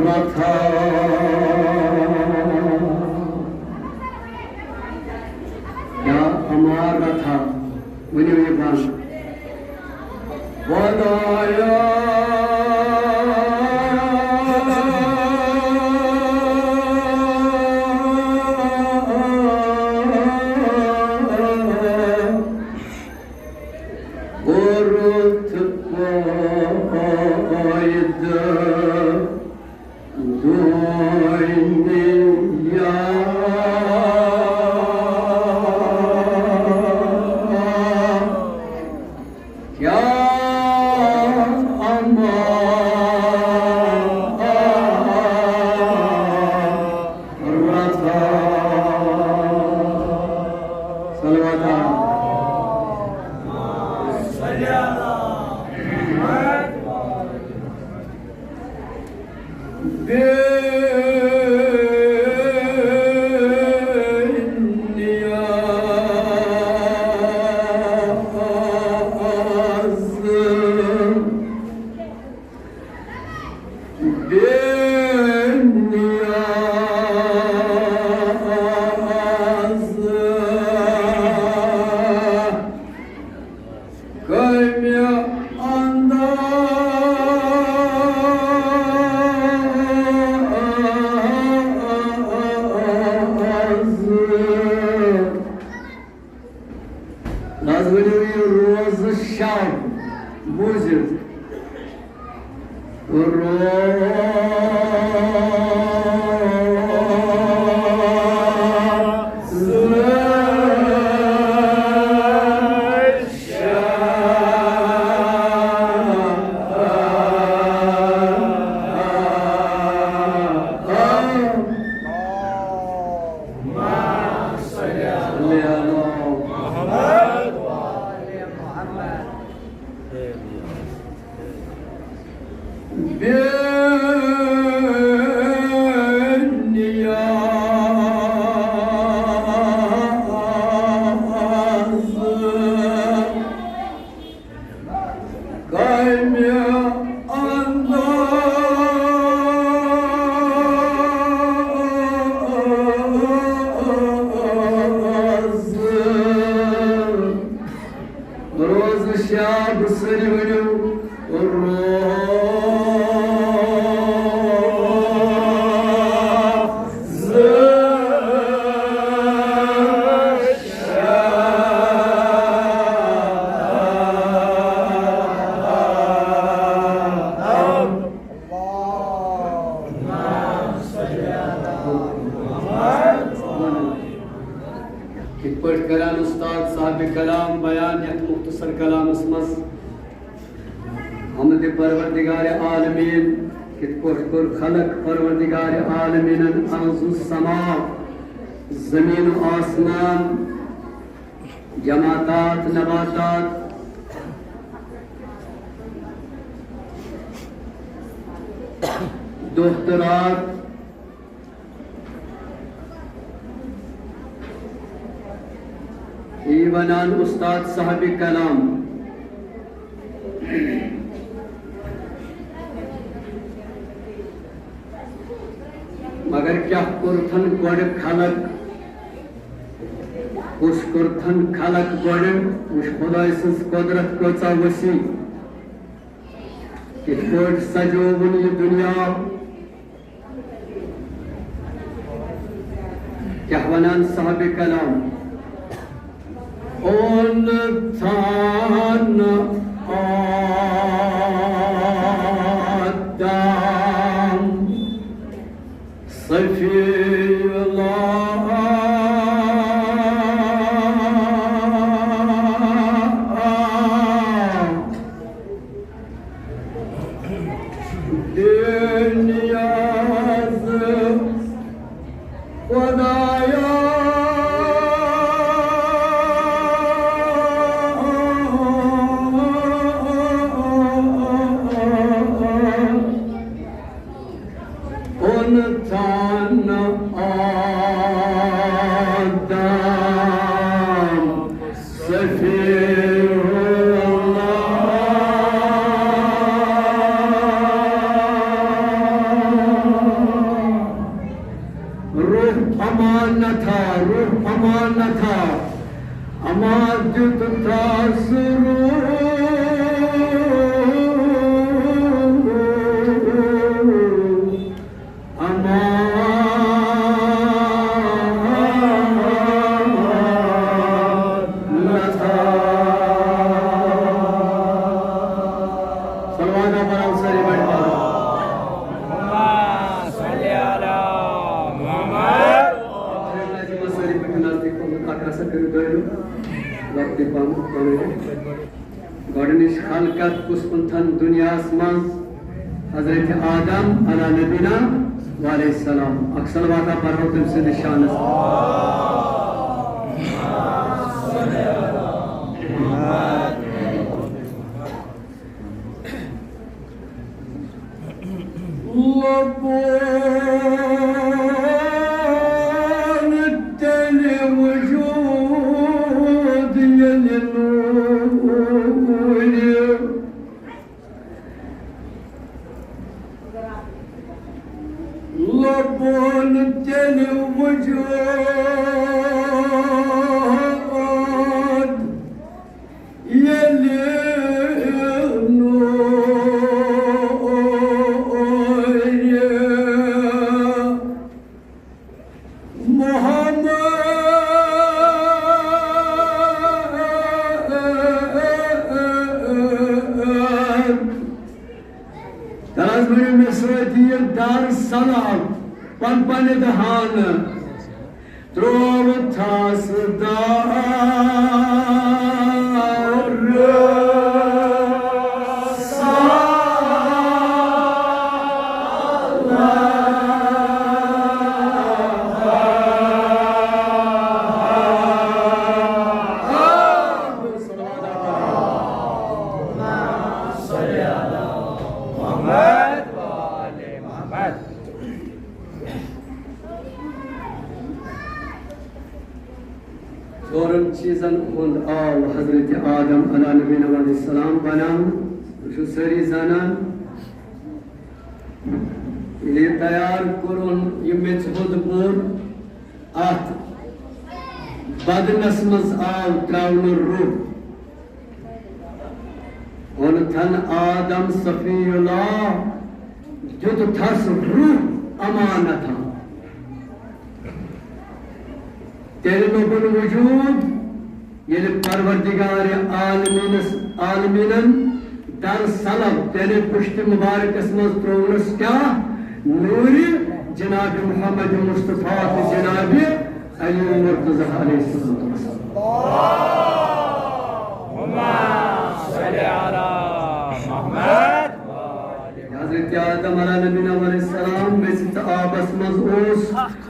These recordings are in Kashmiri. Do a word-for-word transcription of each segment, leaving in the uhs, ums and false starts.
رتھا۔ یا امارتھا، ؤنِو یہِ بنٛد۔ ودایا۔ گوٚرُتھ پٲیدٕ دُنیا۔ کیٛاہ اما رتھا۔ صلوات۔ بے نیاز بے نیاز کمہِ انداز نہ حظ ؤنِو یہِ روزٕ شب بوٗزِتھ۔ روزٕ شب۔ کمہِ انداز روزٕ شب سٲری ؤنِو، روزٕ کِتھ پٲٹھۍ کران اُستاد صاحبِ کلام بیان یَتھ مُختصر کلامَس منٛز؟ حمدِ پروردگارِ عالمین، کِتھ پٲٹھۍ کوٚر خلق پروردگارِ عالمینن ارض و سما، زمین و آسمان، جمادات، نباتات، دۄہ تہٕ راتھ یی ونان استاد صاحب کلام۔ مگر کیٛاہ کوٚرتھن گۄڈٕ خلق، کُس کوٚرتھن خلق گۄڈٕ؟ وٕچھ خداے سٕنٛز قۄدرت کۭژاہ وسیع، کِتھ پٲٹھۍ سجووُن یہِ دُنیا۔ کیٛاہ ونان صاحب کلام؟ اوٚن تھن آدم صفی اللہ۔ بے نیاز خدایا، اوٚن تھن آدم صفی اللہ۔ روح امانتھا، روح امانتھا، اما دیُت تس روح۔ اما نتھا۔ صلوات پرو سٲری بڑِ پاوان۔ اللہم صل علی محمد۔ سٲری پٔکِو نزدیٖک پہمتھ، اکھ رژھا کٔرِو دٲیرٕ، لۄکٹُے پہمتھ، پنٕنۍ۔ گۄڈٕنِچ خلقت کُس کُن تھن دُنیاہس منٛز؟ حضرت آدم علی نبینا وعلیہ السلام۔ اکھ صلواتہ پرو تٔمۍ سٕنٛدِس شانس۔ لبون تیٚلہِ وجود ییٚلہِ نوٗرِ لبون تیٚلہِ وجود ییٚلہِ نوٗرِ محمد۔ تَلہٕ حظ ؤنِو مےٚ سۭتۍ، یہِ دار سلام پن پننہِ دہانہٕ ترٛووُتھس دار۔ ژورن چیٖزن ہُنٛد آو حضرت آدم علیہ نبینا علیہ السلام بناونہٕ۔ تُہۍ چھِو سٲری زانان، ییٚلہِ یہِ تیار کوٚرُن، یہِ میٚژِ ہُنٛد بوٚر، اتھ بدنس منٛز آو ترٛاونہٕ روح۔ اوٚن تھن آدم صفی اللہ، دیُت تھس روح امانتھا۔ تیٚلہِ لوٚبُن وجود، ییٚلہِ پروردگار عالمینس، عالمینن در سلب تیٚلہِ پُشتِ مبارکس منٛز ترٛوونس کیٛاہ؟ نوٗرِ جناب محمد مصطفیٰ تہٕ جناب علی مرتضیٰ علیہ الصلوۃ والسلام۔ حضرت آدم علیہ نبینا علیہ السلام میٚژِ تہٕ آبس منٛز اوس،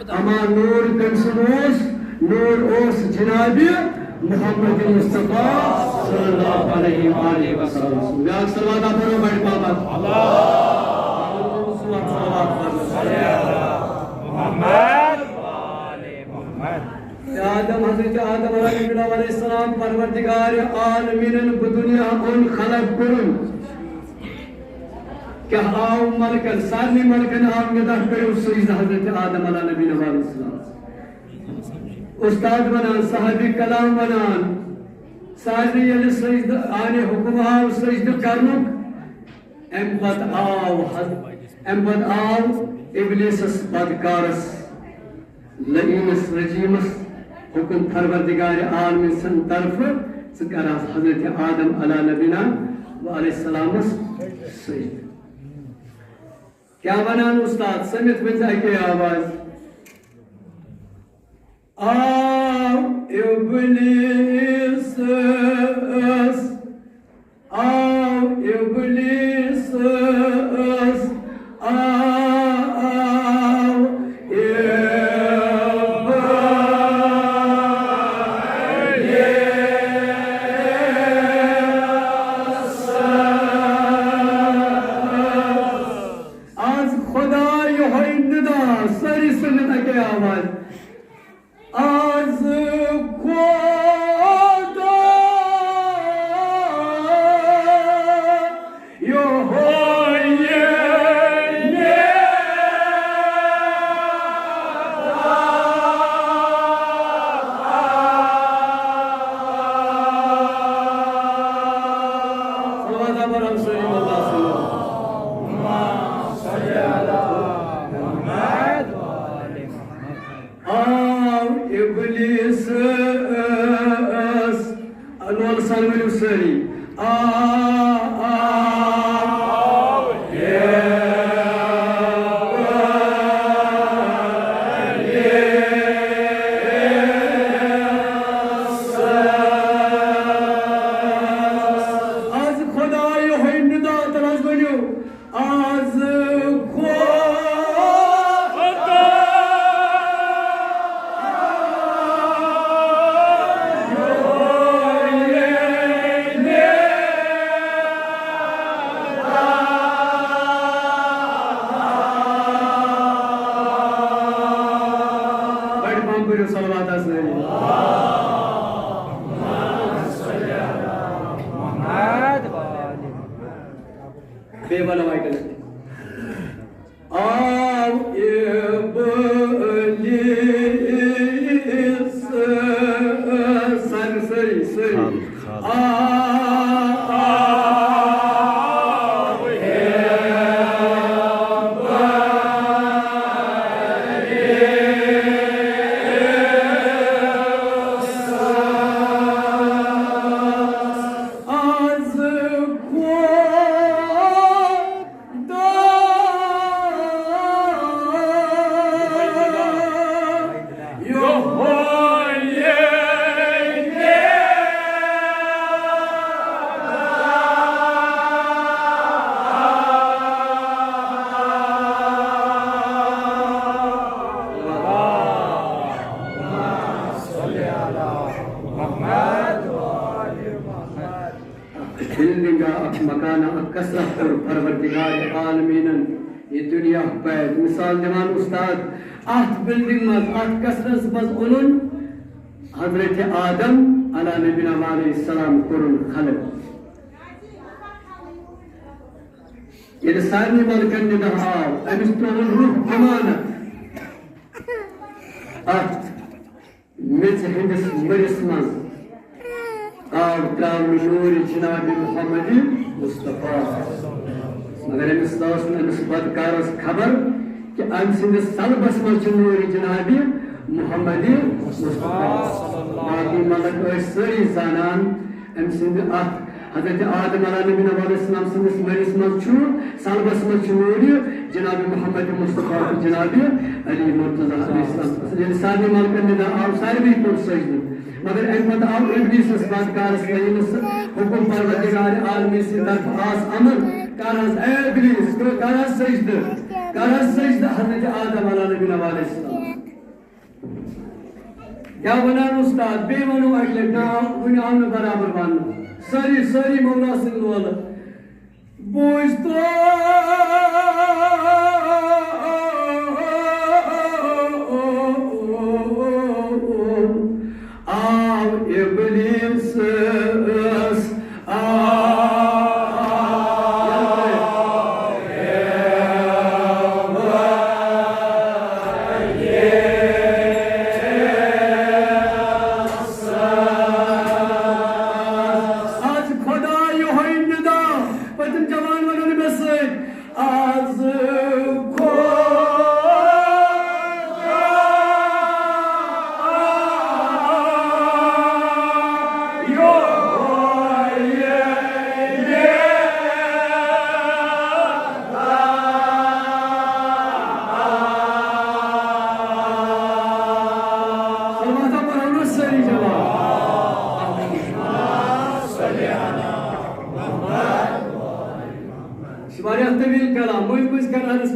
اما نوٗر کٔمۍ سُنٛد اوس؟ نوٗر اوس جناب محمد مصطفیٰ صلی اللہ علیہ وآلہ وسلم۔ بیٛاکھ صلوات پرو بڑِ پہمتھ۔ اللہم صل علی محمد۔ آدم، حضرت آدم علیہ السلام، پروردگار عالمینن بہٕ دُنیا اوٚن، خلق کوٚرُن۔ کیٛاہ آو ملکن؟ سارنٕے ملکن آو ندا، کٔرِو سجدٕ حضرت آدم علیہ نبینا علیہ السلام۔ استاد ونان، صاحب کلام ونان، سارنٕے ییٚلہِ سجدٕ آنہِ حکم آو سجدٕ کرنُک، امہِ پتہٕ آو حض-، امہِ پتہٕ آو ابلیسس بدکارس، لعینس، رجیمس حکم پروردگار عالمین سٕنٛدِ طرفہٕ، ژٕ کر حض حضرت آدم علیہ نبینا و علیہ السلامس سجدٕ۔ کیٛاہ ونان استاد؟ سٔمِتھ ؤنۍ زِ اَکے آواز۔ آو ابلیس، آو ابلیس، آو ابلیس۔ آز خدا یہوے ندا، سٲری سٔمِتھ اَکے آواز۔ آز خدا یہوے ندا۔ صلوات پرو سٲری، اللہ صلی اللہ۔ آو ابلیس، لولہٕ سان ؤنِو سٲری۔ آ، آ، آز خدا یہوے ندا، تَلہٕ حض ؤنِو۔ آز خدا۔ بڑِ پہم پٔرِو صلوات سٲری۔ بیٚیہِ وَنو اَکہِ لَٹہِ۔ آو ابلیس۔ سٲری، سٲری، سٲری۔ خالد، خالد۔ آ، آ، آز خدا یہوے ندا۔ بلڈنگا، اکھ مکانا، اکھ قصرا کوٚر پروردگار عالمینن یہِ دنیا پید۔ مثال دِوان استاد، اتھ بلڈنگ منٛز، اتھ قصرس منٛز اوٚنُن حضرت آدم علیہ نبینا علیہ السلام، کوٚرُن خلق۔ ییٚلہِ سارنٕے ملکن ندا آو، أمِس ترٛووُن روح امانت اتھ میٚژِ ہٕنٛدِس مٔرِس منٛز آو ترٛاونہٕ نوٗرِ جناب محمد مصطفیٰ۔ مگر أمِس ٲس نہٕ أمِس بدکارس خبر کہِ أمۍ سٕنٛدِس صلبس منٛز چھُ نوٗرِ جناب محمد مصطفیٰ۔ باقٕے ملک ٲسۍ سٲری زانان أمۍ سٕنٛدِ اتھ حضرت آدم علیہ نبینا علیہ السلام سٕنٛدِس مٔرِس منٛز چھُ، صلبس منٛز چھُ نوٗرِ جناب محمد مصطفیٰ تہٕ جناب علی مرتضیٰ علیہ السلام۔ ییٚلہِ سارنٕے ملکن ندا آو، ساروٕے کوٚر سجدٕ۔ مگر اَمہِ پتہٕ آو ابلیسس بدکارس لعینس حکم پروردگار عالمین سٕنٛدِ طرفہٕ، آس امر، کر حض اے ابلیس، کر حض سجدٕ، کر حض سجدٕ حضرت آدم علیہ نبینا علیہ السلام۔ کیٛاہ ونان استاد؟ بیٚیہِ ونو اَکہِ لٹہِ، ناو وُنہِ آو نہٕ برابر وننہٕ۔ سٲری، سٲری مولا سٕنٛدۍ لولہٕ۔ بوٗزتو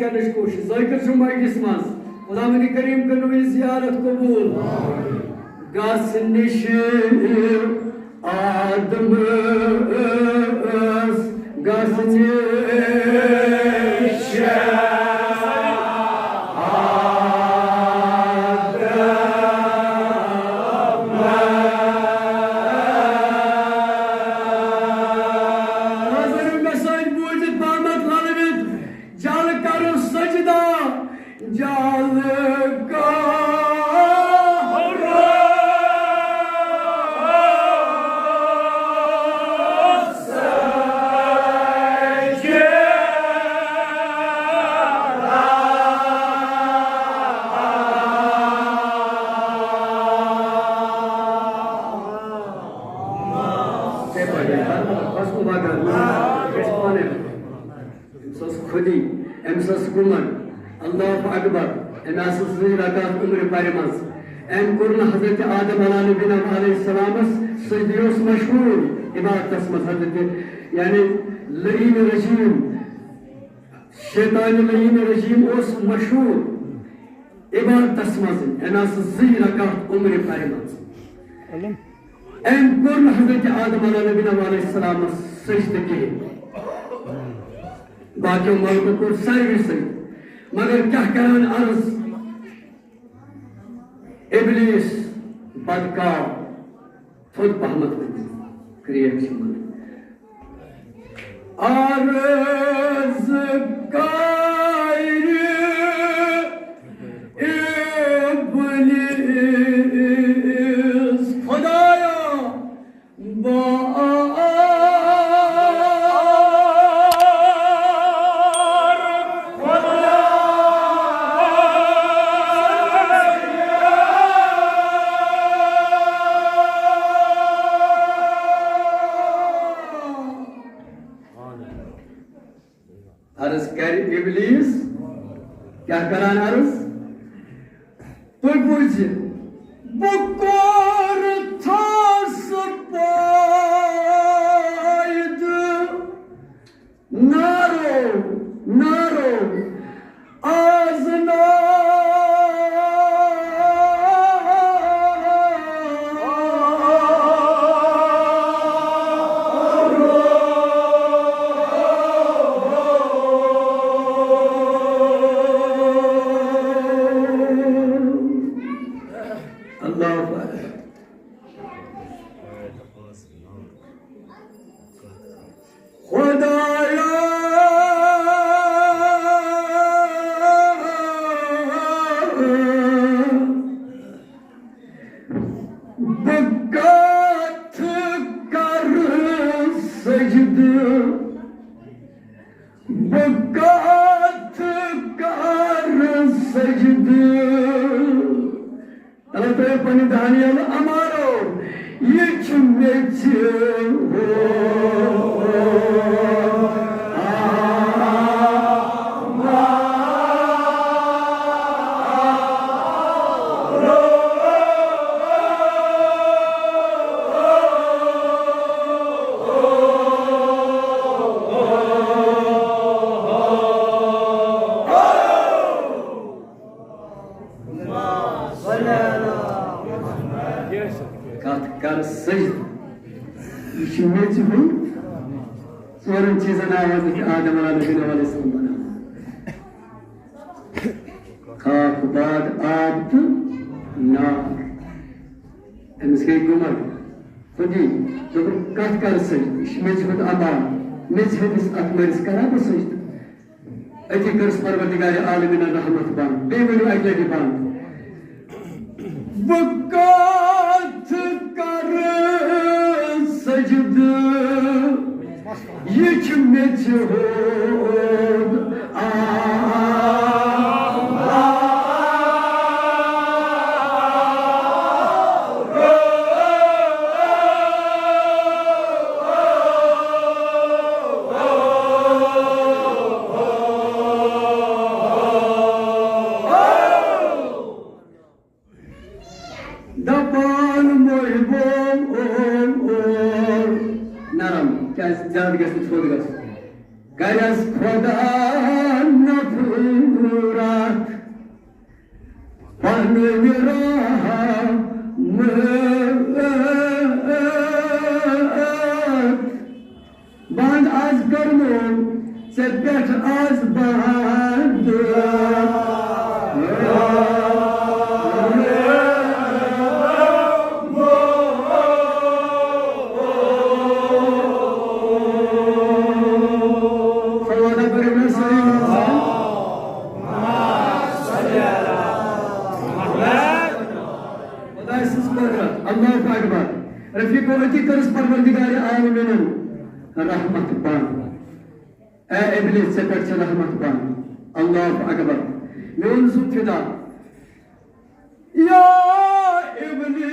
کرنٕچ کوٗشِش۔ ذٲکِر چھُ مجلِس منٛز۔ خداوندِ کریم کٔرِنو یہِ زیارت قبوٗل۔ گژھ نِش آدمس گژھ نِش آدم۔ حاضر مےٚ سۭتۍ بوٗزِتھ پامت للوِتھ۔ جل کرو سجدہ، جل کرو سجدہ۔ بس کو بغیر، بس پانے۔ أمِس ٲس خودی، أمِس ٲس گُمَن۔ اللہ اکبر۔ أمۍ آسہٕ زٕے رکعت عمرِ پرِمَژ۔ أمۍ کوٚر نہٕ حضرت آدم علیٰ نبینا علیہ السلامَس سجدٕ۔ یہِ اوس مشہوٗر عبادتَس منٛز حضرت، یعنی لعین رجیم، شیطان لعین رجیم اوس مشہوٗر عبادتَس منٛز۔ أمۍ آسہٕ زٕے رکعت عمرِ پرِمَژ۔ أمۍ کوٚر نہٕ حضرت آدم علیٰ نبینا علیہ السلامَس سجدٕ کِہیٖنۍ۔ باقیو ملکو کوٚر ساروی سۭتۍ۔ مگر کیٛاہ کران عرض؟ ابلیس بدکار تھوٚد پہمتھ ؤتھِتھ کرٛیک چھِ وَنان۔ عرض کرِ ابلیس خدایا، بار خدا۔ عرض کرِ ابلیس، کیٛاہ کران عرض؟ تُہۍ بوٗزِو، بہٕ کوٚرتھس پٲدٕ نارو، نارو، آز نارو۔ اللہ اکبر۔ خدایا، بہٕ کتھ کرٕ سجدٕ، بہٕ کتھ کرٕ سجدٕ۔ تَلہٕ ترٛٲیِو پنٕنۍ دہنی یَلہٕ، اَمارو، یہِ چھُ میٚژِ ہُنٛد اَمار۔ کتھ کر سجدٕ۔ یہِ چھُ میٚژِ ہُنٛد ژورن چیٖزن آو حضرت آدم علیہ نبینا علیہ السلام بناونہٕ۔ خاک، باد، آب تہٕ نار۔ أمِس گٔے گُمر۔ خۄدی، دوٚپُن، کتھ کر سجدٕ؟ یہِ چھُ میٚژِ ہُنٛد اَمار۔ میٚژِ ہٕنٛدِس اَتھ مٲلِس کرا بہٕ سجدٕ؟ أتی کٔرٕس پروردگار عالمینن رحمت بند۔ بیٚیہِ ؤنِو اَکہِ لٹہِ بند۔ بہٕ کتھ کرٕ سجدٕ؟ یہِ چھُ میٚژِ ہُنٛد اَمار۔ دپان محبوب، نرم، کیازِ زیادٕ گژھِ نہٕ تھوٚد گژھُن۔ کرٮ۪س خۄدا نفر اللہ اکبر۔ رفیق و عتیق کٔرٕس پروردگار عالمینن رحمت بن۔ اے ابلیس، ژےٚ پٮ۪ٹھ چھِ رحمت بن۔ اللہ اکبر۔ میون زُو فدا۔ یا ابلیس،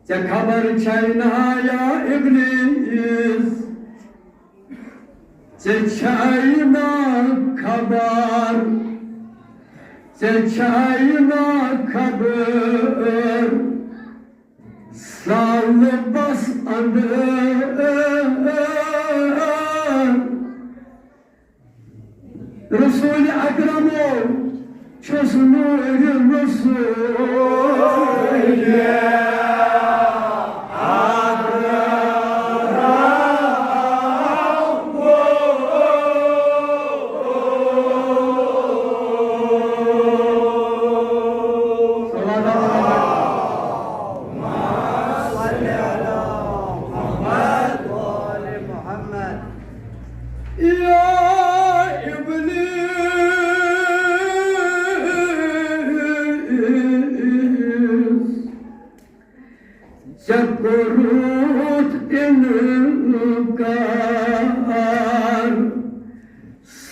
ژےٚ خبر چھے نا یا ابلیس، ژےٚ چھے نا خبر، ژےٚ چھے نا خبر، سالبس اندر رسول اکرمو چھُس نوٗرِ رسول اکرم۔ صلوات۔ محمد وآل محمد۔ یا ابلیس، ژےٚ کوٚرُتھ اِنکار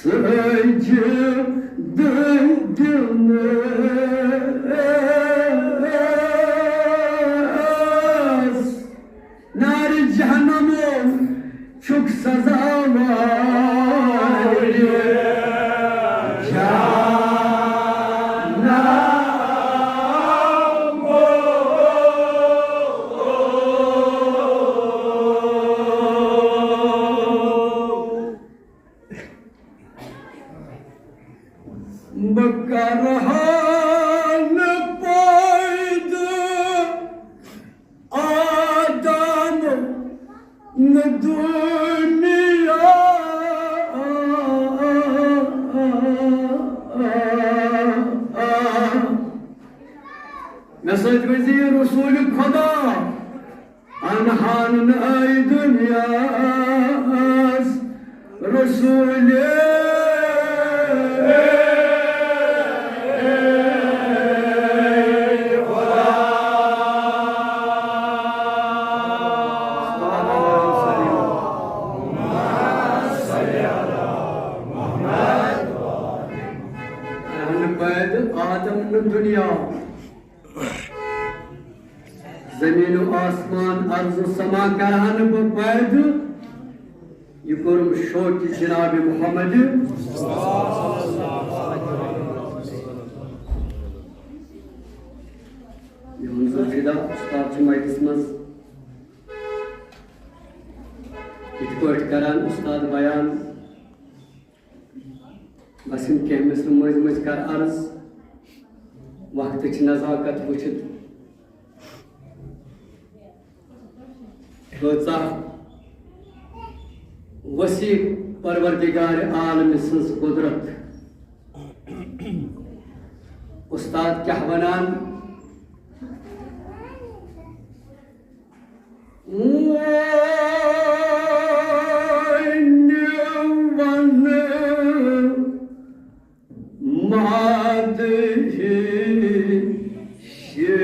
سجدٕ دِنَس۔ نارِ جہنمو چھُکھ سزاوار جہنمو۔ بہٕ کرٕ ہا نہٕ پٲدٕ آدم نہٕ دُنیا۔ مےٚ سۭتۍ ؤنۍ زِ یہِ رسول خدا۔ انہان ناے دنیاس رسول خدا۔ انہان پید آدم نہٕ دنیا۔ زمین و آسمان، ارض و سما کرہن بہٕ پٲدٕ۔ یہِ کوٚرُم شوقِ جناب محمد۔ میون زُو فدا، استاد چھُ مجلس منٛز یِتھ پٲٹھۍ کران، استاد بیان۔ بس یِم کینٛہہ مِصرٕ مٔنٛزۍ مٔنٛزۍ کر عرض، وقتٕچ نزاکت وٕچھِتھ۔ کۭژاہ وسیع پروردگار عالم سٕنٛز قدرت۔ استاد کیٛاہ ونان؟ وۄنۍ وَنہٕ مدحِ شیخِ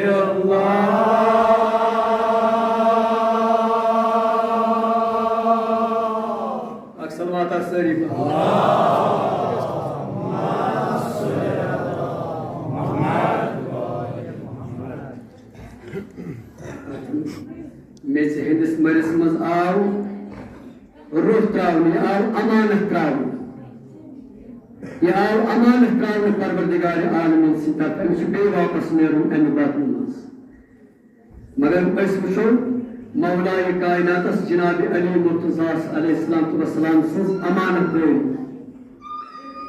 اللہ۔ اکھ صلوات اکھ سٲری پٔرِو۔ میٚژِ ہٕنٛدِس مٔرِس منٛز آو روح ترٛاونہٕ، یہِ آو امانت ترٛاونہٕ۔ یہِ آو امانت ترٛاونہٕ پروردگار عالمین سٕنٛدِ طرفہٕ۔ أمِس چھُ بیٚیہِ واپس نیرُن اَمہِ بدنہٕ منٛز۔ مگر أسۍ وٕچھو مولایہِ کائناتس جناب علی مرتضیٰ علیہ الصلوۃ والسلام سٕنٛز امانت دٲری۔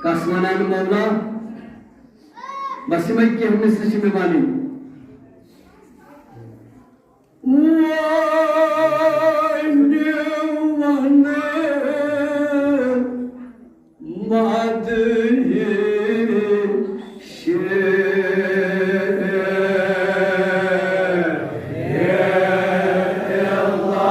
کس ونان مولا؟ بس یِمے کینٛہہ مِصرٕ چھِ مےٚ ونٕنۍ۔ وۄنۍ وَنہٕ مدحِ شیخِ اللہ۔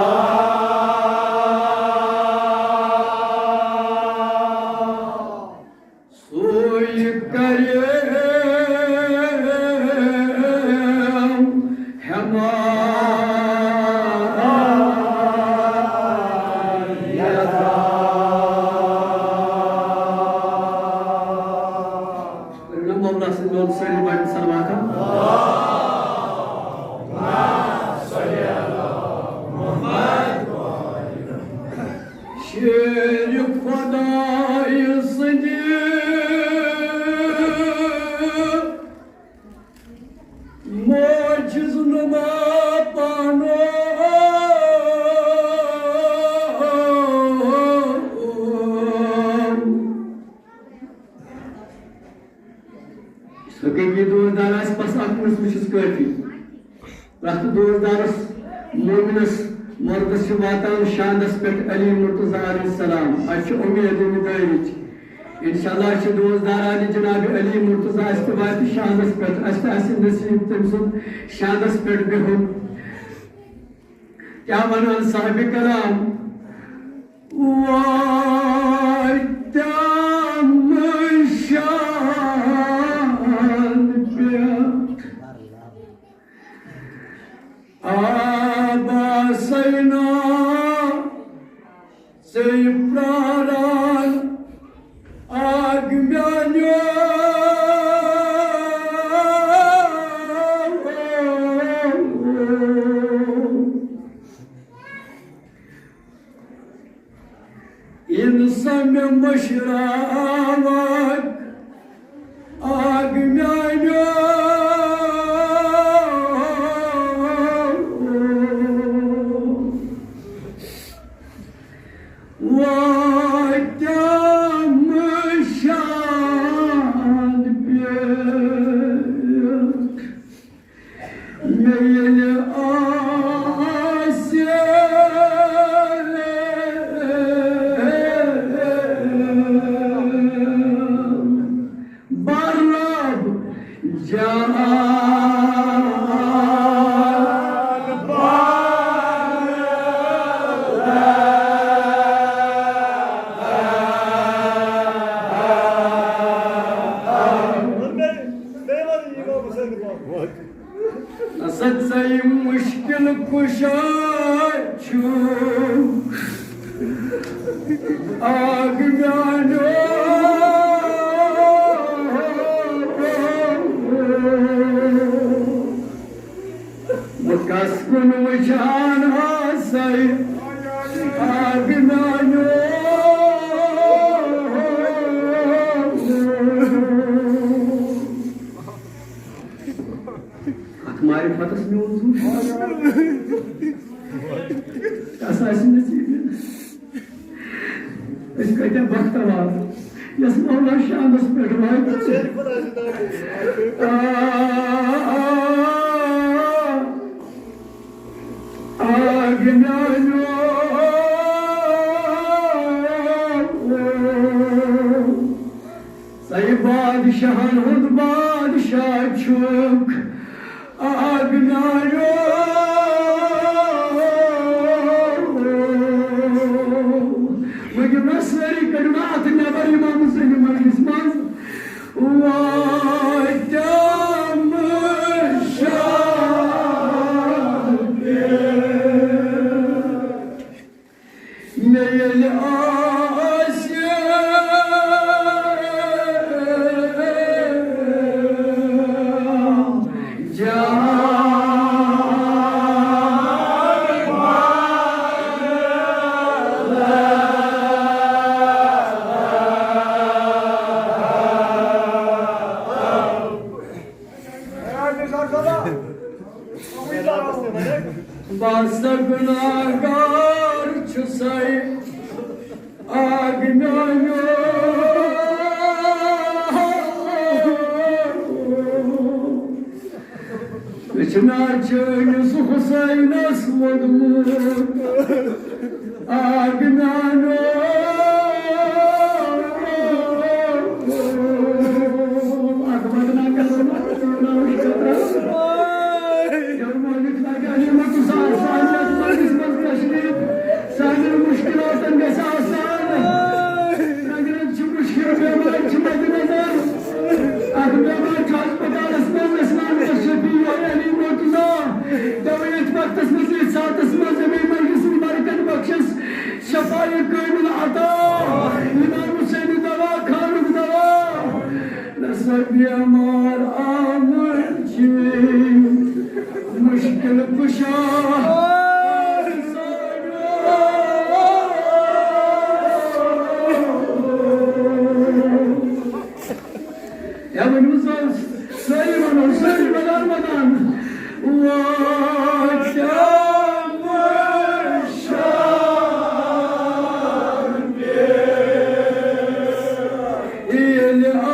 چھُس کٲفی۔ پرٛٮ۪تھ دوستدارس، مومنس، مردس چھِ واتان شاندس پٮ۪ٹھ علی مرتضیٰ علیہ السلام۔ اَسہِ چھِ اُمید اَمہِ دٲرِچ۔ انشاءاللہ چھِ دوستدارانہِ جناب علی مرتضیٰ اَسہِ تہِ واتہِ شاندس پٮ۪ٹھ، اَسہِ تہِ آسہِ نصیب تٔمۍ سُنٛد شاندس پٮ۪ٹھ بِہُن۔ کیٛاہ وَنان صاحبِ کلام؟ واتم شان پٮ۪ٹھ۔ آبا سینا، ژے پراران آگ میانیو۔ انسان مےٚ مٔشراوان آگ میانیو۔ واتم شان پٮ۪ٹھ۔ مےٚ ییٚلہِ آسہِ بَرَب جان سچائی مشکل کشا چھُ آگ میانیو۔ بہٕ کس کُن وٕچھان آسے آگ میانیو۔ اتھ معرفتس میون زُو۔ کس آسہِ نصیب۔ أسۍ کۭتیٛاہ بختور، یۄس مولا شانس پٮ۪ٹھ واتہِ۔ آ، آ، آ، آ، گِنٛدیٛانو۔ ژَے بادشاہن ہُنٛد بادشاہ چھُکھ۔ آگ میانیو۔ وۄنۍ یِم نا سٲری کٔڑِو نا اَتھٕ نٮ۪بر اِمام حُسینہِ مجلِس منٛز۔ واتم شاہ پٮ۪ٹھ۔ مےٚ ییٚلہِ آسہِ جان بس گناہگار چھُسے آگ میانیو۔ مےٚ چھُ نا چٲنِس حُسینس ووٚنمُت۔ آگ میانیو۔ اکھ بدنام کرو نا، ناوٕچ خٲطرٕ۔ یور مٲلِک لگہِ علی مخدوٗم صٲب سانہِ یتھ مجلس منٛز تشریف، سانٮ۪ن مُشکِلاتن گژھِ آسان۔ اگر چھِ مُشکِل بیمارِ چھِ مدِ نظر۔ اکھ بیمار چھُ ہسپتالس منٛز، اسلام شفیع علی مرتضیٰ۔ توے یتھ وقتس منٛز، یتھ ساعتس منٛز، امے مجلس برکت بخشس شفای کامل عطا، امام حسین دوا خانک دوا۔ نسا بیمار آمٕتۍ چھِ مُشکِل کُشا۔ یا ؤنِو سا، سٲری وَنو، سٲری بدل بدل۔ واتم شاہ پٮ۪ٹھ۔ ییٚلہِ آسہِ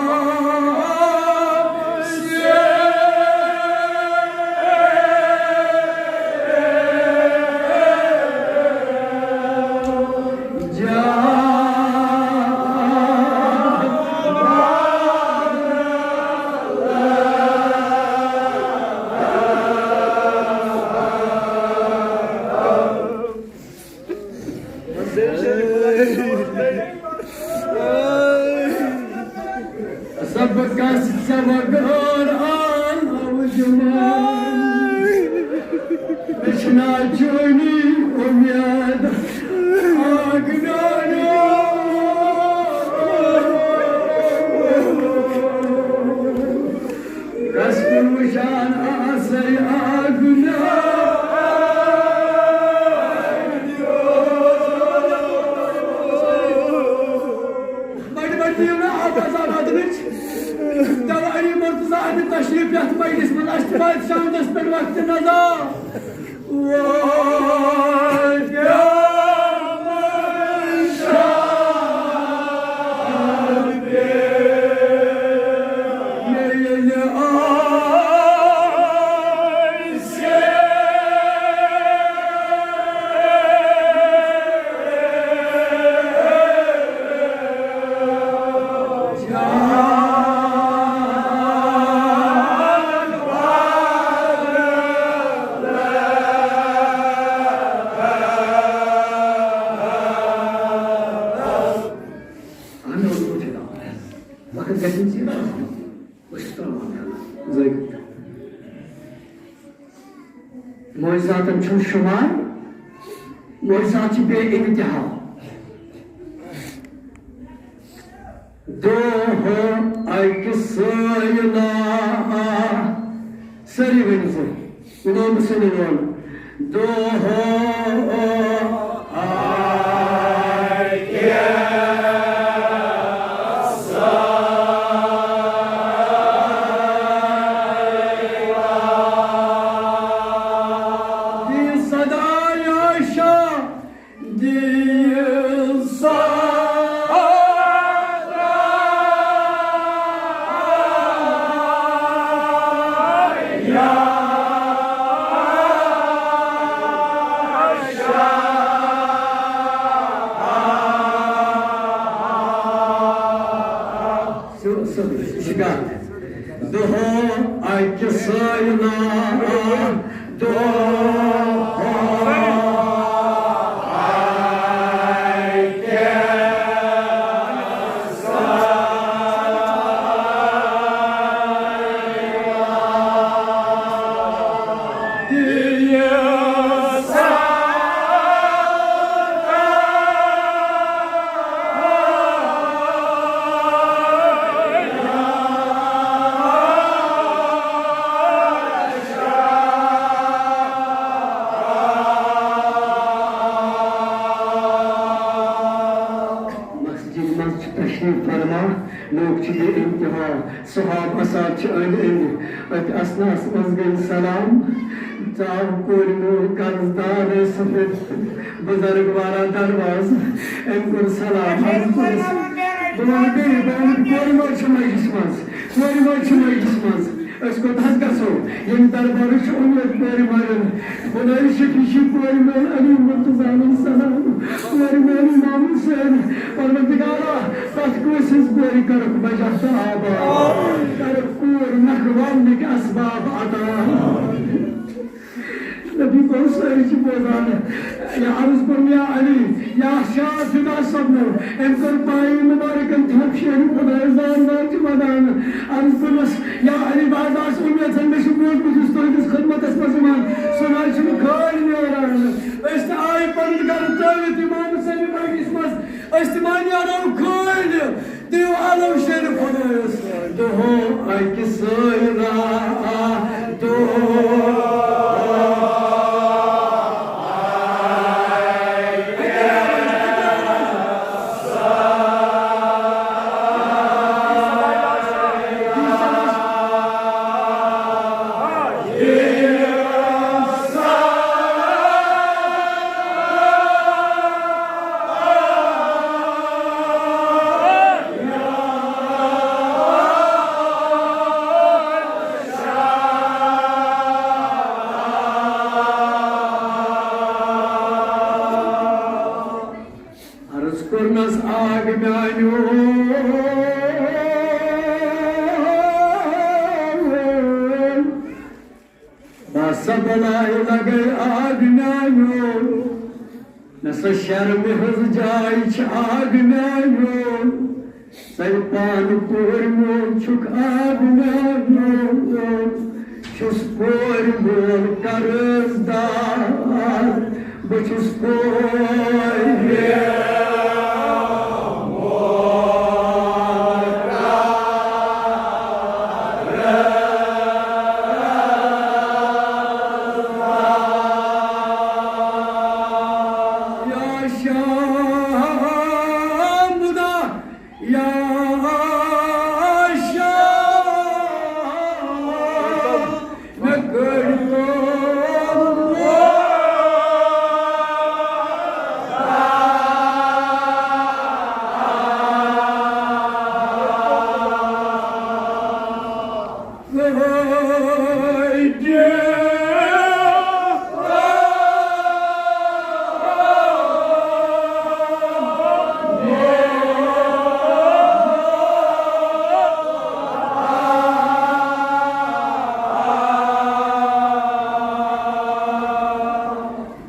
سبقس سبق اور آن اوجمان۔ مےٚ چھِنہٕ چٲنی اُمید آگ میٛانیو۔ کس کُن وٕچھان آسے آگ میٛانیو۔ بڑِ بڑِ دِیِو مےٚ آواز آبادنٕچ۔ تَوَے علی مرتضیٰ اَتہِ تشریٖف یَتھ مجلِس منٛز اَسہِ تہِ واتہِ شامنَس پٮ۪ٹھ وقتِ نزا۔ وقت گژھِ نہٕ ژیر آسُن۔ أسۍ چھِ ترٛاوان۔ معجزاتن چھُنہٕ شُمار، معجزات چھِ بے انتہا۔ دۄہ اَکہِ سٲیِلہ آ، سٲری ؤنِو سا، اِمام حُسین وَن۔ دۄہ اَکہِ سٲیِلہ۔ دِ صدایا شاہ۔ دۄہ اَکہِ سٲیِلہ، دۄہ مسجد منٛز چھُ تشریٖف فرما، لوٗکھ چھِ بے انتہا، صحاب اصحاب چھِ أنٛدۍ أنٛدۍ۔ أتھۍ اثناہس منٛز گٔے سلام، ژاو کورِ مول قرض دار سفید بزرگ والا دروازٕ، أمۍ کوٚر سلام، عرض کوٚرُس، بہٕ وَنہٕ بیٚیہِ، بہٕ وَنہٕ کورِ مول چھِ مجلس منٛز، کورِ مول چھِ مجلس منٛز۔ أسۍ کوٚت حظ گژھو؟ ییٚمہِ دربارٕچ چھِ اُمید کورِ مالٮ۪ن۔ خۄدایہِ شفیع چھِ کورِ مول علی مرتضیٰ علیہ السلام۔ کورِ مول امام حسین۔ پروردگارا، تَتھ کٲنٛسہِ ہٕنٛز کورِ کَرُکھ نجاح تہٕ آباد۔ کَرُکھ کوٗر نکھٕ والنٕکۍ اسباب عطا۔ نبی گوٚو سٲری چھِ بوزان۔ یا عرض کوٚرُم یا علی، یا شاہ فدا صٲبنو، أمۍ کٔر پایہِ مُبارکن تھپھ شیرِ خۄدایہِ زان زان چھِ ودان۔ عرض کوٚرمس، یا علی، بہٕ حظ آس اُمید زن مےٚ چھُ بوٗزمُت یُس تُہٕنٛدِس خدمتس منٛز یِوان، سُہ نہ حظ چھُنہٕ خٲلۍ نیران۔ أسۍ تہِ آیہِ پنٕنۍ گرٕ ترٲوِتھ امام حسینہِ مجلس منٛز، أسۍ تہِ ما نیرو خٲلۍ؟ دِیِو علو شیرِ خۄدایس۔ دۄہ اکہِ سٲیِلہ، دۄہ عرض کوٚرنس آگ میانیو، باسا بلایہِ لگے آگ میانیو۔ سۄ شرمہِ ہٕنٛز جاے چھِ آگ میٛانیو، سۄ پانہٕ پورمُت چھُکھ آب میٛانیو۔ چھُس کورِ مول قرض دار، بہٕ چھُس کورِ۔ یا شام خدا، یا شام، مےٚ کٔرۍ تو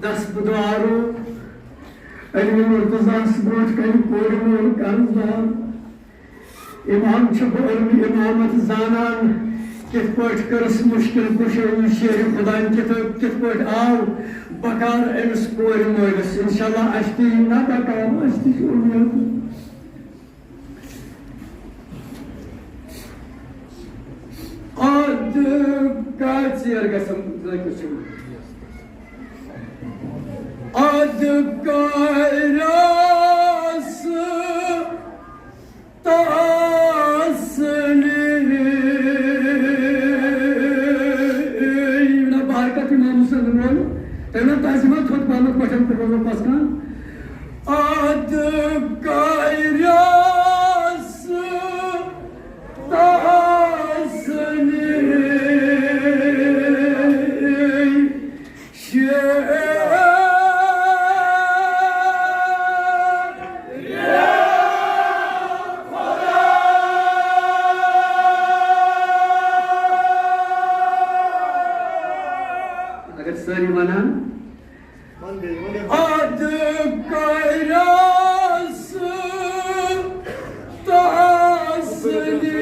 دس بدارو علم مرتضیٰ ہس برونٛٹھ کنہِ کورِ مول قرض دار۔ امام چھُ بہٕ علمِ امامت زانان، کِتھ پٲٹھۍ کٔرٕس مُشکِل کُشٲیی شیرِ خۄدایَن کِتھ، کِتھ پٲٹھۍ آو بکار أمِس کورِ مٲلِس۔ انشاءاللہ اَسہِ تہِ یی نہ بکار، اَسہِ تہِ چھُ اُمید۔ اَدٕ کَتہِ ژیر گژھن لٔگِتھ چھُ؟ اَدٕ کَرَس تسلی۔ نہ بارکت امام حسین رول، تیٚلہِ نہ تَزِ ما تھوٚد پَنُن پٲٹھۍ تہٕ روزو پَسکان۔ اَدٕ کَرَس تسلی۔ اگر سٲری ونان، اَدٕ کَرَس تسلی۔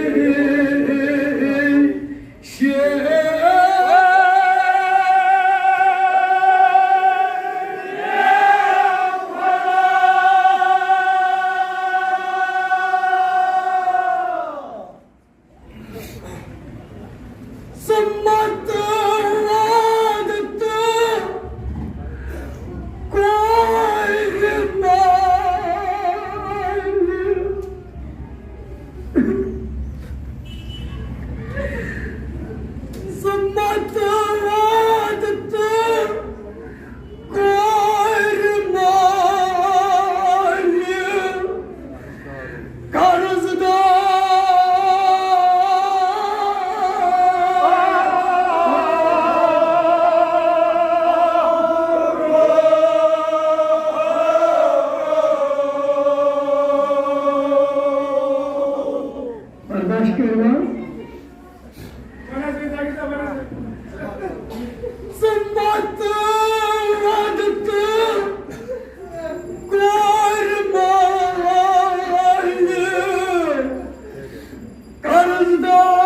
سمت وعدت کوئی مال۔ سمت وعدت کوئی مال۔ قرض دار۔ برداشت کٔرِو حظ۔ سمت وعدت کوئی مال۔ قرض دار۔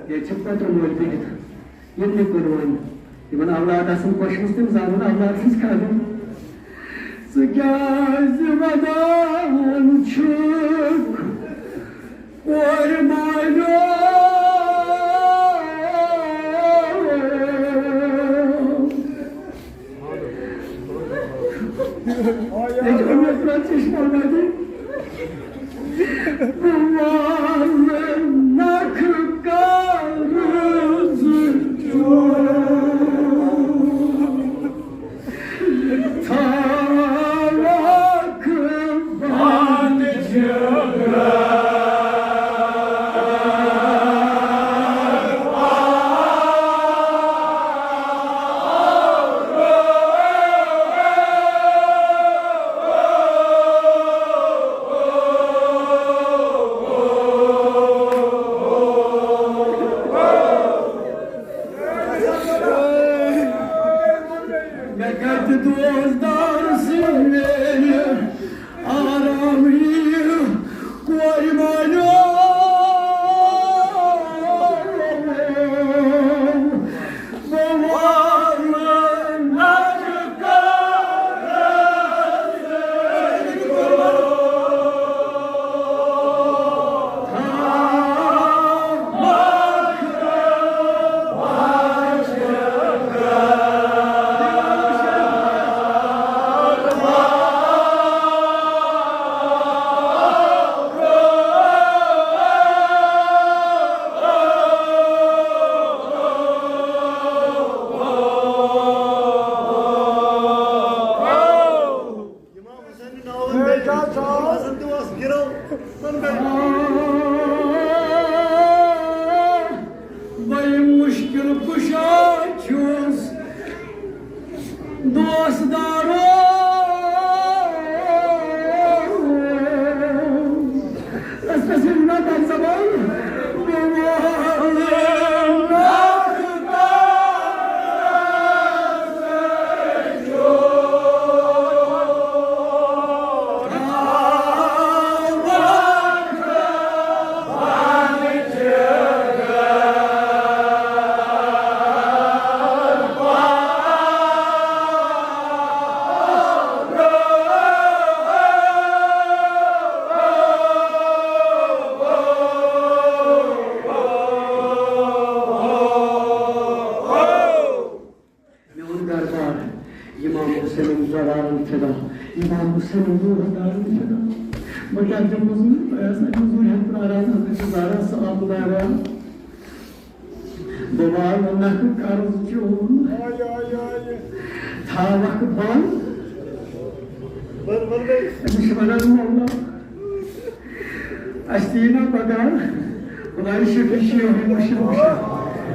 ییٚتہِ چھِ پتہٕ مٲلۍ بِہِتھ، یِم نہٕ کُنہِ وۄنۍ۔ یِمن اولاد آسن خۄش گٔمٕژ، تِم زانن اولاد سٕنٛز قدر۔ ژٕ کیٛازِ ودان چھُکھ؟ کورِ مالیو۔ أسۍ چھِ أمِس پٮ۪ٹھ چشمہ ودٕنۍ۔ بہٕ والہٕ نکھٕ قرض چون۔ تھاوکھ بند جگر۔ وۄنۍ مُشکِل کُشا چھُس دوستدارو۔ أسۍ گژھِ نہ بنسبل۔ میون دربار، امام حسین زوارن فدا، امام حسین روحدارن فدا۔ بہٕ کیٛاہ دِمہٕ مٔزوٗرۍ؟ تۄہہِ آسہِ نہٕ مٔزوٗرۍ ہٮ۪تھ پرٛاران، حضرت زہرا صاحب ناران۔ بہٕ والہٕ نکھٕ قرض چون۔ آے، آے، آے۔ تھاوکھ بند۔ بل، بل، بل۔ أمِس چھِ وَنان مولا۔ اَسہِ تہِ یی نا پگاہ۔ خۄدایہِ شفیع چھِ یِہوٚے مُشکِل کُشا۔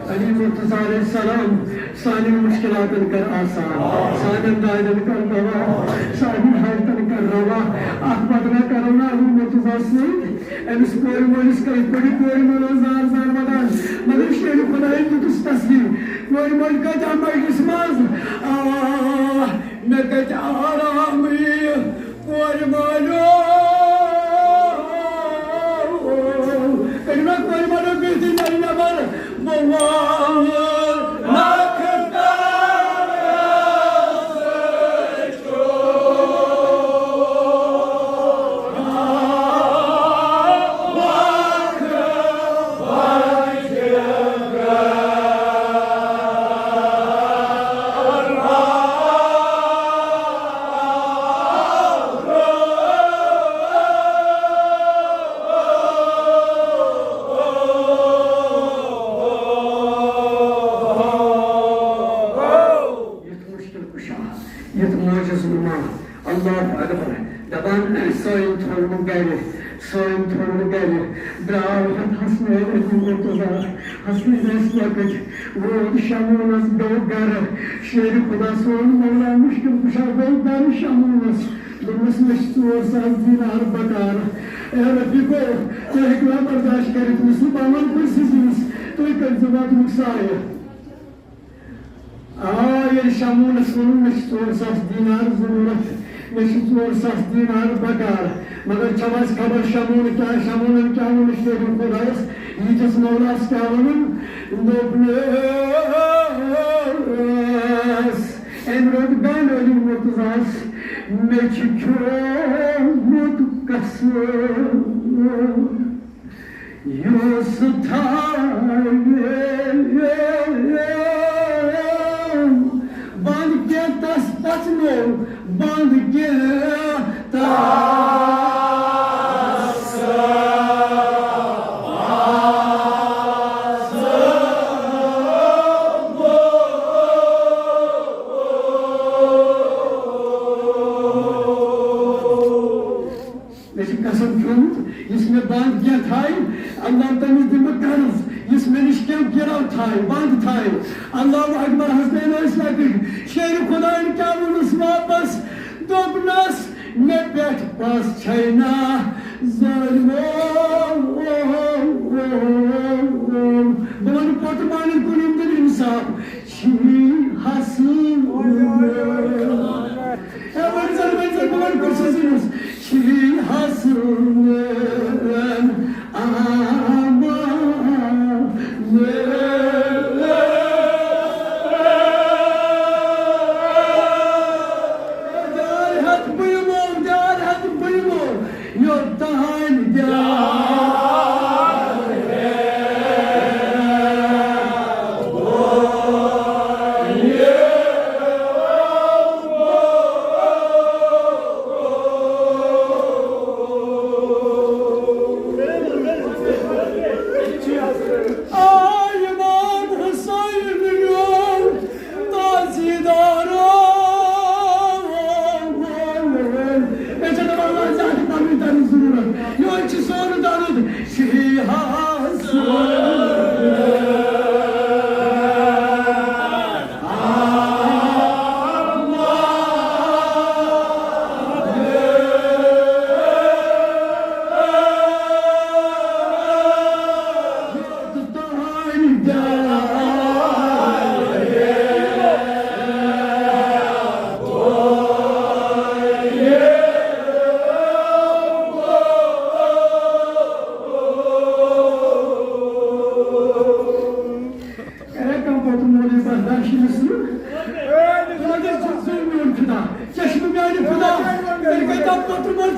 علی مرتضیٰ علیہ السلام سانٮ۪ن مُشکِلاتَن کر آسان، سانٮ۪ن دادٮ۪ن کر دوا، سانٮ۪ن حاجتَن کر روا۔ اَتھ بدلا کرونا علی مرتضیٰ سۭتۍ۔ أمِس کورِ مٲلِس کٔرۍ پٔرِتھ کورِ مٲلۍ اوس زار زار وَدان، مگر شیرِ خۄدایَن دیُتُس تسلی۔ کورِ مٲلۍ کَتہِ آو مجلِس منٛز؟ آ، مےٚ کَتہِ آرام یِیہِ کورِ مٲلیو؟ کٔرِو نا کورِ مٲلیو بِہتٕے نَرِ نٮ۪بر؟ بہٕ وَنہٕ نَکھٕ یُتھ مُشکِل کُشا، یُتھ معجز نما، اللہ اکبر۔ دپان سٲنۍ تھوٚو نہٕ گرِ، سٲنۍ تھوٚو نہٕ گرِ۔ درٛاو ہٮ۪تھ حسنین علی مرتضیٰ، حسنین ٲسۍ لۄکٕٹۍ، ووت شموٗنس گوٚو گرٕ۔ شیرِ خدا سون مولا مُشکِل کُشا گوٚو گرٕ شموٗنس۔ دوٚپمس، مےٚ چھِ ژور ساس دینار بکار۔ اے رفیقو، تُہۍ ہیٚکِوا برداشت کٔرِتھ؟ مےٚ چھُ پاوان کُرسی زِنِس، تُہۍ کٔرۍزیو واتنُک سایہِ۔ آ، ییٚلہِ شموٗنس ووٚن، مےٚ چھِ ژور ساس دینار ضروٗرت، مےٚ چھِ ژور ساس دینار بکار۔ مگر چھو اَسہِ خبر شموٗن کیٛاہ، شموٗنن کیٛاہ ووٚنُس شیرِ خۄدایس، ییٖتِس مولاہس کیٛاہ ووٚنُن؟ دوٚپنس، أمۍ روٚٹ گنڈ علی مرتضیٰ ہس، مےٚ چھُ کھیومُت قسم۔ یُس تھاوِ بند کینٛہہ تس پژنو، بند کینٛہہ تس۔ مےٚ چھُ قسم کھیوٚمُت، یُس مےٚ بنٛد کینٛہہ تھایہِ، اللہ تٔمِس دِمہٕ بہٕ قرض، یُس مےٚ نِش کینٛہہ گِرو تھایہِ، بنٛد تھایہِ۔ اللہ اکبر، حسنین ٲسۍ لۄکٕٹۍ۔ شیرِ خۄدایَن کیٛاہ ووٚنُس واپس؟ دوٚپنَس، مےٚ پٮ۪ٹھ پَژھ چھَے نا ظٲلمو۔ بہٕ وَنہٕ پوٚت پانہٕ کُنہِ دِنہٕ اِنصاف۔ چھی حسن۔ اے ؤنۍ زَن، ؤنۍ زَن، بہٕ وَنہٕ کُس حسن اوس۔ چھی حسن۔ آمان۔ ڈار ہتھ بہٕ یِمو، ڈار ہتھ بہٕ یِمو۔ یوٚتام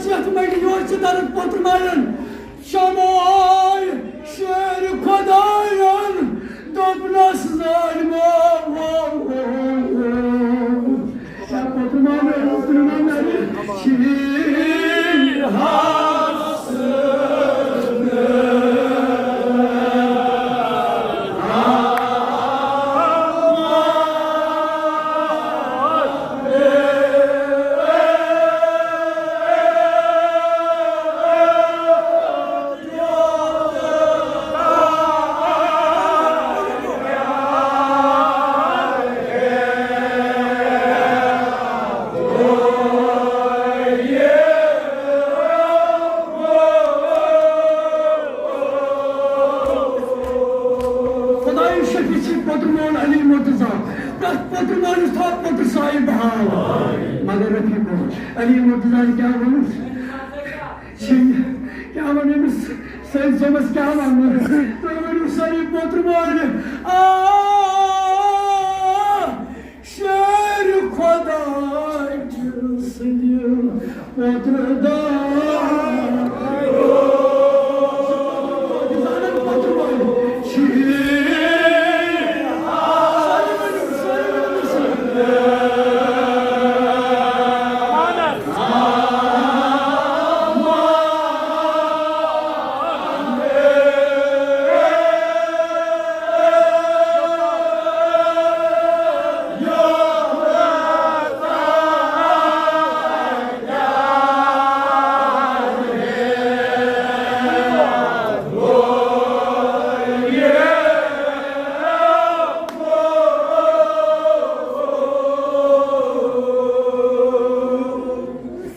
یتھ منٛز یور چھِ درد پوتر ماران۔ شمعے شیر خدایَن دوٚپنس ظالمو، یا پوتر ماران، پوتر ماران، شیر ہا۔ خدایہِ شفیع چھِ پوتُر مول علی مرتضیٰ۔ پرٛٮ۪تھ پوتُر مٲلِس تھاو پوتُر صاحب بحال۔ مگر رفیقو، علی مرتضیٰ کیٛاہ ووٚنُس؟ چھِ، کیٛاہ وَنہٕ أمِس سید صٲبَس، کیٛاہ وَنہٕ؟ تُہۍ ؤنِو سٲری پوتُر مٲلۍ۔ آ، شیر خداے سٕنٛدِ پوترٕ دار۔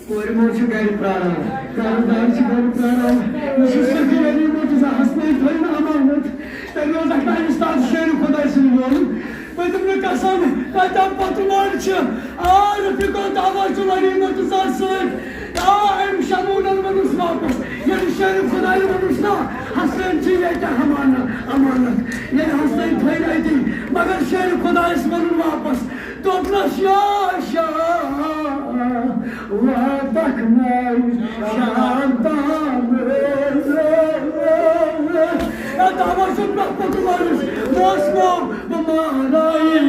کورِ مول چھُ گرِ پراران، قرضدار چھُ گرِ پراران۔ یہِ چھُ صرف ییٚمہِ موٗجوٗب زِ حسنٕے تھٲیِن امانت۔ تٔمۍ اوس دَپان، أمِس تام شیرِ خۄداے سُنٛد ووٚن۔ پٔتِم نہٕ قسم، تَتہِ آو پتہٕ وٲرۍ چھِ۔ آ، رفیقو، دعوا چھُ ؤری مُنتظر سۭتۍ۔ آ، أمۍ شموٗنَن ووٚنُس واپس۔ ییٚلہِ شیرِ خۄداے ووٚنُس نا، حسن چھِ ییٚتہِ امانت، امانت۔ ییٚلہِ حسن تھٲے اَتی، مگر شیرِ خۄدایَس ووٚنُن واپس۔ دوٚپنَس، یا شاہ، واتَکھ نَے شام تام۔ اے دعوا چھُ برٛونٛہہ پوٚتُس وٲرِس، موسمو بہٕ ماناوِ۔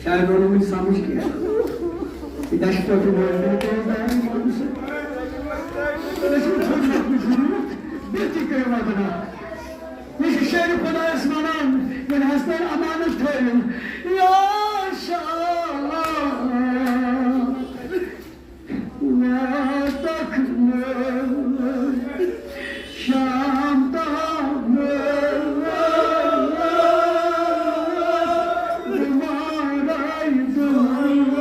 شاید ووٚن نہٕ وُنہِ سمجھ کینٛہہ۔ یہِ دَچھِ پٔتٕر وٲلۍ مےٚ تہِ ٲس داران پانَس سۭتۍ۔ أسۍ چھِ ژھوٚٹ وۄتھنٕچ ضروٗرت، بیٚیہِ تہِ کٔرِو وۄدُن اَتھ۔ یہِ چھُ شیرِ خۄدایَس وَنان، ییٚلہِ حسنَن امانت تھٲوِن۔ یا شاہ۔ واتکھ نہٕ شام تام بٮ۪مارے دُنیا۔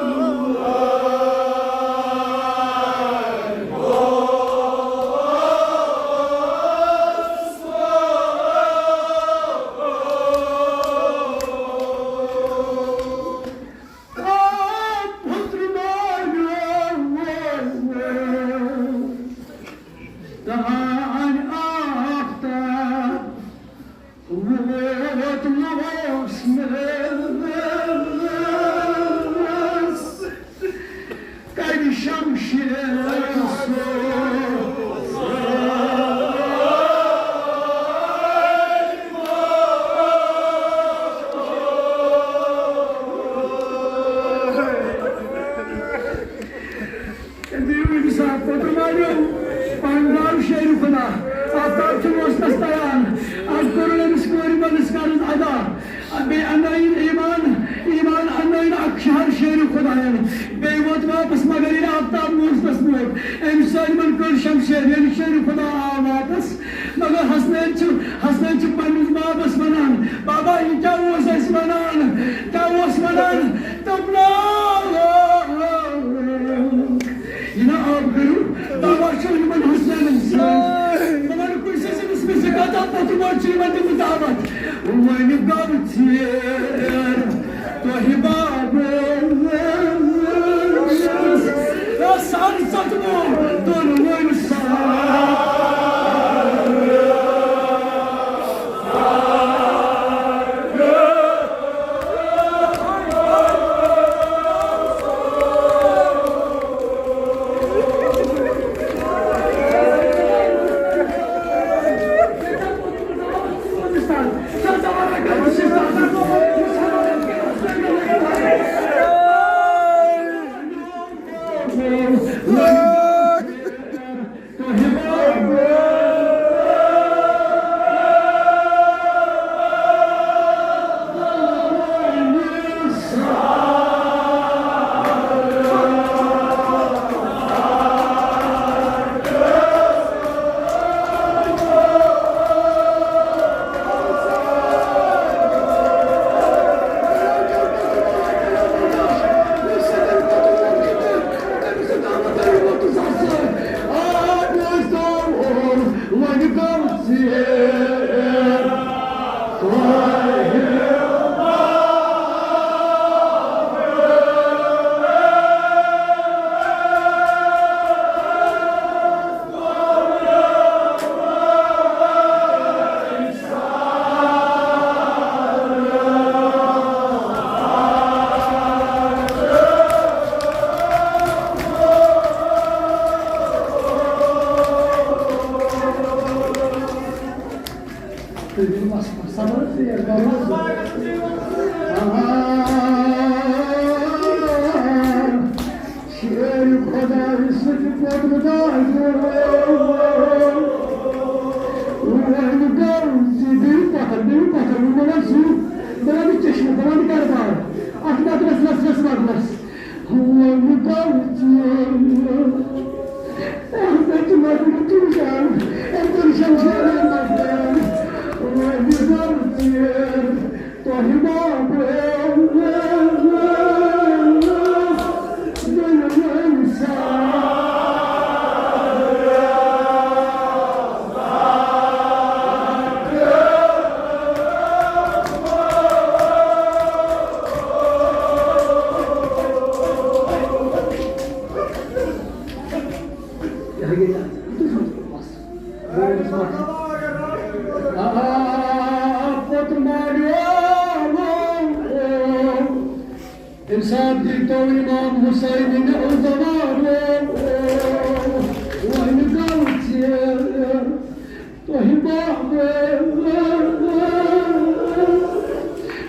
بیٚیہِ ووت واپس، مگر ییٚلہِ آفتاب موسمس ووت، أمۍ سٲلمن کٔر شمشیر، ییٚلہِ شیر خدا آو واپس، مگر حسنین چھُ، حسنین چھُ پننِس بابس ونان، "بابا، یہِ کیٛاہ اوس اَسہِ ونان؟ کیٛاہ اوس ونان؟" دوٚپُن، یہِ نا آب کٔرِو، دوا چھُ یِمن حسنینن سۭتۍ۔ مگر کُنہِ سۭتۍ أمِس مےٚ زِکاتا پوٚتُمت چھُ یِمن دیُتمُت دعوت۔ وۄنۍ گوٚو ژیر تۄہہِ بابس، سَن ژۄدمُت دۄنوَے سال۔ شیر خدایہِ سۭتۍ پوٚتُس داجو۔ وۄنۍ گوٚو زِ بیٚیہِ پتھر، بیٚیہِ پتھر، وۄنۍ گوٚو زِ بلادِ چشمہٕ، بلادِ کردار۔ اَتھ نظرس، نظرس، نظرس۔ وۄنۍ گوٚو زِ اَتھ نظرِ تُلجان، أمۍ کوٚر شمشیر مردان۔ وۄنۍ گوٚو زِ تۄہہِ بابا، پوٚت مالیو۔ اَمہِ ساتہٕ دیٖتو اِمام حُسینٕنۍ عُذر۔ وۄنۍ گوٚو ژیر تۄہہِ بابا۔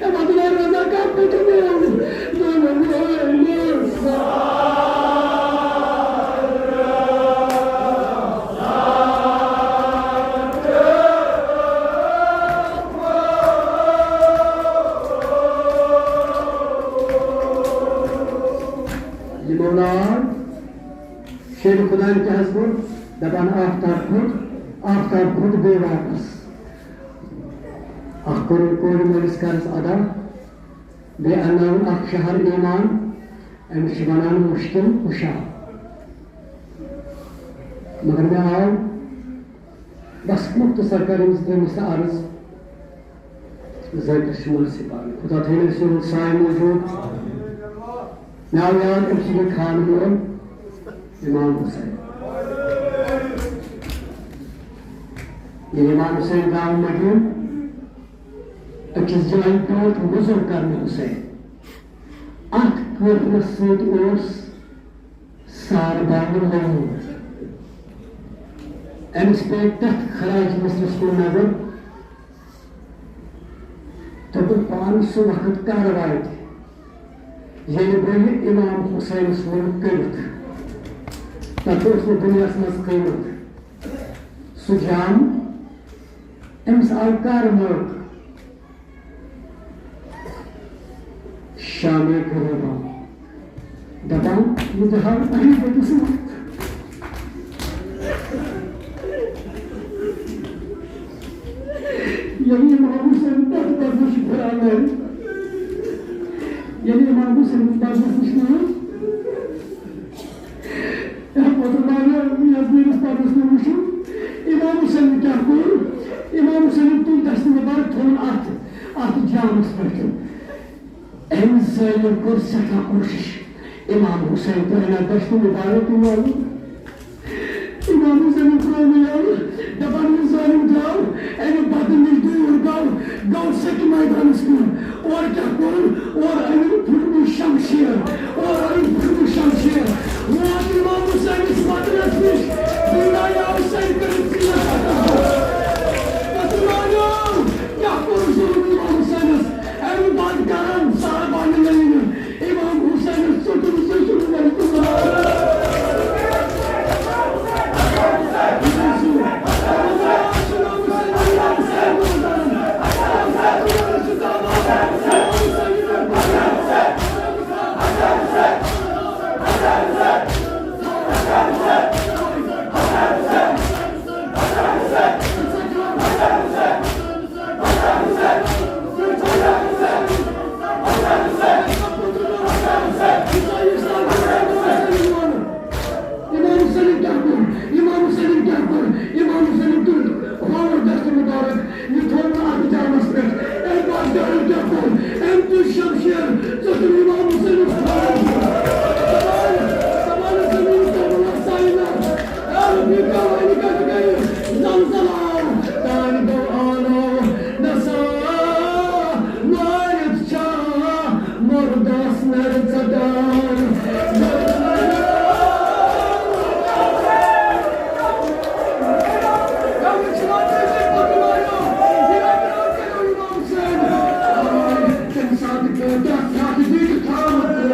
اے مطلب رضا کر پٔکِو میون۔ یہِ مولا شیر خدایَن کیٛاہ حظ کوٚر؟ دَپان آفتاب کھوٚت، آفتاب کھوٚت بیٚیہِ واپس۔ اَکھ کوٚرُن کورِ مٲلِس قرض ادا، بیٚیہِ اَنناوُن اَکھ شہر ایمان، أمِس چھِ وَنان مُشکِل کُشا۔ مگر مےٚ آو بس مختصر کر أمِس ترٛٲومٕژ سۄ عرض، ذٲکِر چھُ مٲلسٕے پانہٕ۔ خدا تھٲیِن أمۍ سُنٛد سایہِ موٗجوٗب۔ مےٚ آو یاد أمۍ سُنٛد خانہٕ مول اِمام حُسین۔ ییٚلہِ اِمام حُسین درٛاو مدیٖنہٕ، أکِس جایہِ پیوٚو وضوٗ کرنہِ حُسین۔ اَتھ کٲفرَس سۭتۍ اوس ساربان لوٚگمُت۔ أمِس پیٚیہِ تَتھ خراج مصرس کُن نظر۔ دوٚپُن، پانہٕ سُہ وقت کر واتہِ، ییٚلہِ بہٕ یہِ اِمام حُسینَس ووٚن کٔرِتھ؟ تَتھ اوس نہٕ دُنیاہَس منٛز قۭمَتھ۔ سُہ جان، أمِس آو کر موقعہٕ؟ شامِ غروبا۔ دپان، یہِ جہاد اہلی بیتس منٛز۔ ییٚلہِ امام حسین پتہٕ پتہٕ چھُ پھران، ییٚلہِ امام حسین پتہٕ نِش نِوان، پتہٕ مانیو یزمیٖنس پتہٕ نِش وٕچھُن، امام حسین کیٛاہ کوٚر؟ امام حسین تُل دستہِ مبارک، تھوٚوُن اتھ، اتھ جامس پٮ۪ٹھ۔ أمۍ زٲلِم کوٚر سٮ۪ٹھاہ کوٗشِش امام حسین ترٛٲوِن اَتھ دَشتہِ مُبارک تہٕ والُن۔ امام حسینن ترٛوو نہٕ یَلہٕ، دَپان یہِ زٲلِم درٛاو اَمہِ بدٕ نِش دوٗر، گوٚو، گوٚو سیٚکہِ مٲدانَس کُن۔ اورٕ کیٛاہ کوٚرُن؟ اورٕ أنِن پھُٹمُت شمشیر، اورٕ أنِن پھُٹمُت شمشیر۔ ووت امام حسینس وطنس نِش، دُنیا آو سیٚکہِ کٔرِتھ ژیٖرۍ وطنس۔ مسلمانو! کیٛاہ کوٚر ظُلُم امام حسینس؟ اَمہِ بعد کرن صاحبانہِ لٲنہٕ۔ امام حسینس ژوٚٹُن سُہ ظُلُم۔ امام حسینن کیٛاہ کوٚر؟ امام حسینن کیٛاہ کوٚر؟ امام حسینن تُل کھووُر دستہِ مبارک، یہِ تھوٚو نہٕ اتھ جامس پٮ۪ٹھ۔ امہِ پتہٕ کیٛاہ، أمۍ کیٛاہ کوٚر؟ أمۍ تُج شمشیر، ژٔٹُن امام حسینس کھووُر۔ دپان، دپان ٲسۍ، زمین کربلا سایہِ نار، اے ربی، کاوانی کتھ گٔیہِ؟ زلزلہ آو، تانۍ گوٚو آلو، نسا مٲرِتھ چھا مردس نر ژٹان۔ تَمہِ ساتہٕ کۭتیٛاہ سختی چھِ تھامژٕ۔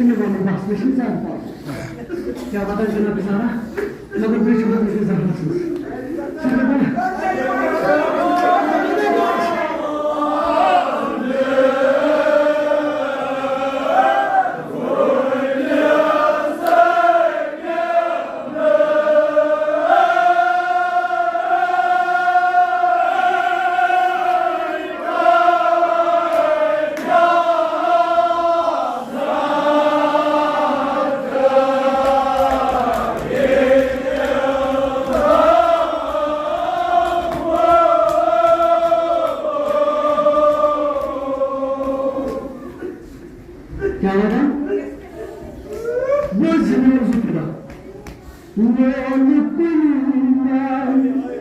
مےٚ وَنُن بَس، مےٚ چھِنہٕ زیادٕ پَے۔ کیٛاہ پَتہ جِناب بِچارا، مگر بیٚیہِ چھُ مےٚ زَہرَس منٛز۔ کیٛاہ وَنان؟ بہٕ حظ چھُس نہٕ زٕ خۄدا۔ لولہٕ کُلۍ مَنٛز